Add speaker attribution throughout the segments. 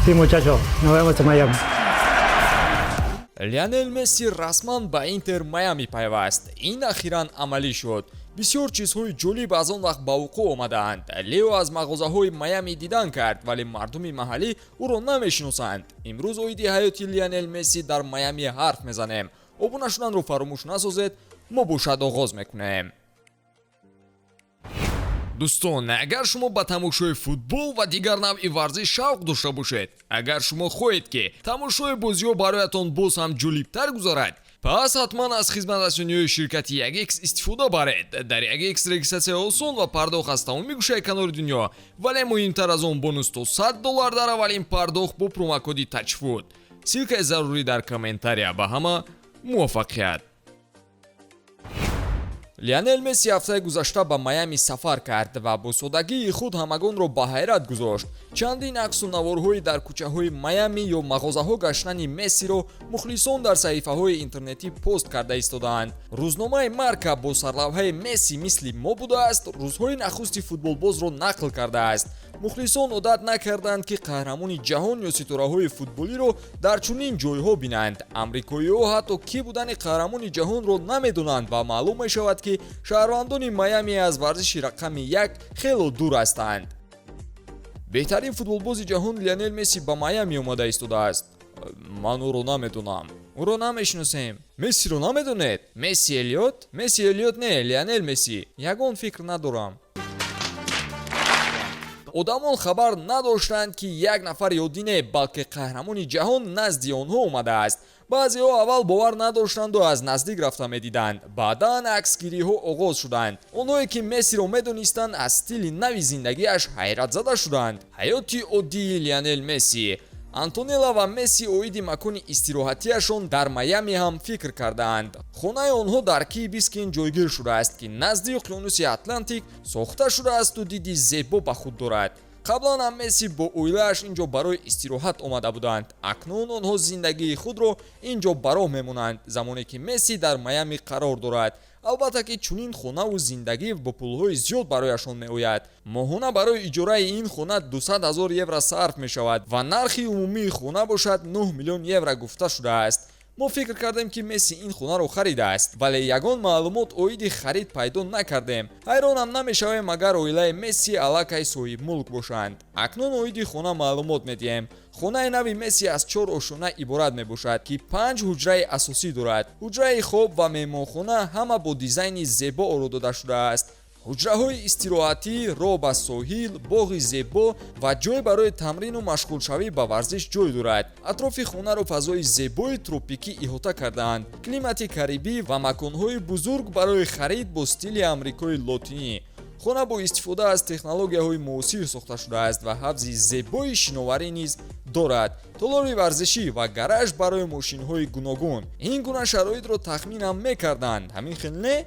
Speaker 1: Sí, muchachos, nos vemos en Miami.
Speaker 2: Лионел Месси расман ба Интер Майами пайваст. Ин ахиран амалӣ шуд. Бисёр чизҳои ҷолиб аз он вақт ба вуқӯъ омадаанд. Лео аз мағозаҳои Майами дидан кард, вале мардуми маҳаллӣ ӯро намешиносанд. Имрӯз оиди ҳаёти Лионел Месси дар Майами ҳарф мезанем. Обуна шуданро фаромӯш насозед. Мо бошад, оғоз мекунем. Дӯстон, агар шумо ба тамошои футбол ва дигар навъи варзиш шавқ дошта бошед, агар шумо хоҳед, ки тамошои бозиҳо бароятон боз ҳам ҷолибтар гузарад, пас ҳатман аз хизматрасониҳои ширкати 1X истифода баред. Дар 1X регистратсия осон ва пардохт аз тамоми гӯшаи канори дунё, вале муҳимтар аз он, бонус то 100 доллар дар аввалин пардохт бо промокоди TAJFOOT. Ссылкаи зарурӣ дар комментария. Ба ҳама муваффақият! Лионел Месси ҳафтаи гузашта ба Майами сафар кард ва бо содагии худ ҳамагонро ба ҳайрат гузошт. Чандин аксу наворҳои дар кӯчаҳои Майами ё мағозаҳо гаштани Мессиро мухлисон дар саҳифаҳои интернетӣ пост карда истодаанд. Рӯзномаи Марка бо сарлавҳаи «Месси мисли мо будааст» рӯзҳои нахусти футболбозро нақл кардааст. Мухлисон одат накарданд, ки қаҳрамони ҷаҳон ё ситораҳои футболиро дар чунин ҷойҳо бинанд. Амрикоиҳо ҳатто кӣ будани қаҳрамони ҷаҳонро намедонанд ва маълум мешавад, ки шаҳрвандони Майами аз варзиши рақами як хело дур ҳастанд. Беҳтарин футболбози ҷаҳон Лионел Месси ба Майами омада истодааст. Ман ӯро намедонам, ӯро намешиносем. Мессиро намедонед? Месси Элиот? Месси Элиот не, Лионел Месси. Ягон фикр надорам. Одамон хабар надоштанд, ки як нафари оддӣ не, балки қаҳрамони ҷаҳон назди онҳо омадааст. Баъзеҳо аввал бовар надоштанду аз наздик рафта медиданд. Баъдан аксгириҳо оғоз шуданд. Онҳое, ки Мессиро медонистанд, аз стили нави зиндагиаш ҳайратзада шуданд. Ҳаёти оддии Лионел Месси. Антонела ва Месси оиди макони истироҳатиашон дар Майами ҳам фикр кардаанд. Хонаи онҳо дар Ки Бискин ҷойгир шудааст, ки назди уқёнуси Атлантик сохта шудаасту диди зебо ба худ дорад. Қаблан ҳам Месси бо оилааш ин ҷо барои истироҳат омада буданд. Акнун онҳо зиндагии худро ин ҷо ба роҳ мемонанд, замоне ки Месси дар Майами қарор дорад. Албатта, ки чунин хонаву зиндагӣ бо пулҳои зиёд барояшон меояд. Моҳона барои иҷораи ин хона 200 ҳазор евро сарф мешавад ва нархи умумии хона бошад, 9 миллион евро гуфта шудааст. Мо фикр кардем, ки Месси ин хонаро харидааст, вале ягон маълумот оиди харид пайдо накардем. Ҳайронам намешавем, агар оилаи Месси аллакай соҳибмулк бошанд. Акнун оиди хона маълумот медиҳем. Хонаи нави Месси аз чор ошёна иборат мебошад, ки панҷ ҳуҷраи асосӣ дорад. Ҳуҷраи хоб ва меҳмонхона ҳама бо дизайни зебо оро дода шудааст. Ҳуҷраҳои истироҳатӣ, роҳ ба соҳил, боғи зебо ва ҷой барои тамрину машғулшавӣ ба варзиш ҷой дорад. Атрофи хонаро фазои зебои тропикӣ иҳота кардаанд: климати Карибӣ ва маконҳои бузург барои харид бо стили Амрикои Лотинӣ. Хона бо истифода аз технологияҳои муосир сохта шудааст ва ҳавзи зебои шиноварӣ низ дорад, толори варзишӣ ва гараж барои мошинҳои гуногун. Ин гуна шароитро тахминам мекарданд, ҳамин хел не?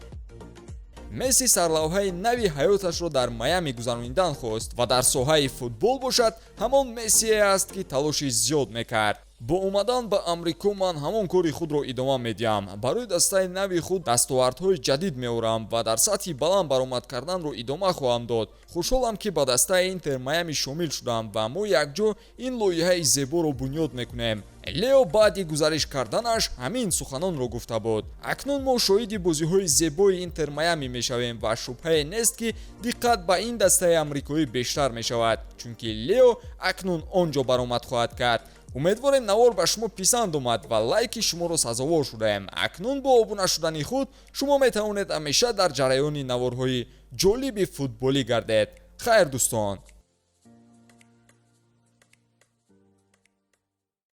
Speaker 2: Месси сарлавҳаи нави ҳаёташро дар Майами гузаронидан хост ва дар соҳаи футбол бошад, ҳамон Мессие аст, ки талоши зиёд мекард. Бо омадан ба Амрико ман ҳамон кори худро идома медиҳам, барои дастаи нави худ дастовардҳои ҷадид меорам ва дар сатҳи баланд баромад карданро идома хоҳам дод. Хушҳолам, ки ба дастаи Интер Майами шомил шудам ва мо якҷо ин лоиҳаи зеборо бунёд мекунем. Лео баъди гузариш карданаш ҳамин суханонро гуфта буд. Акнун мо шоҳиди бозиҳои зебои Интер Майами мешавем ва шубҳае нест, ки диққат ба ин дастаи амрикоӣ бештар мешавад, чунки Лео акнун он ҷо баромад хоҳад кард. Умедворем, навор ба шумо писанд омад ва лайки шуморо сазовор шудаем. Акнун бо обуна шудани худ шумо метавонед ҳамеша дар ҷараёни наворҳои ҷолиби футболӣ гардед. Хайр, дӯстон.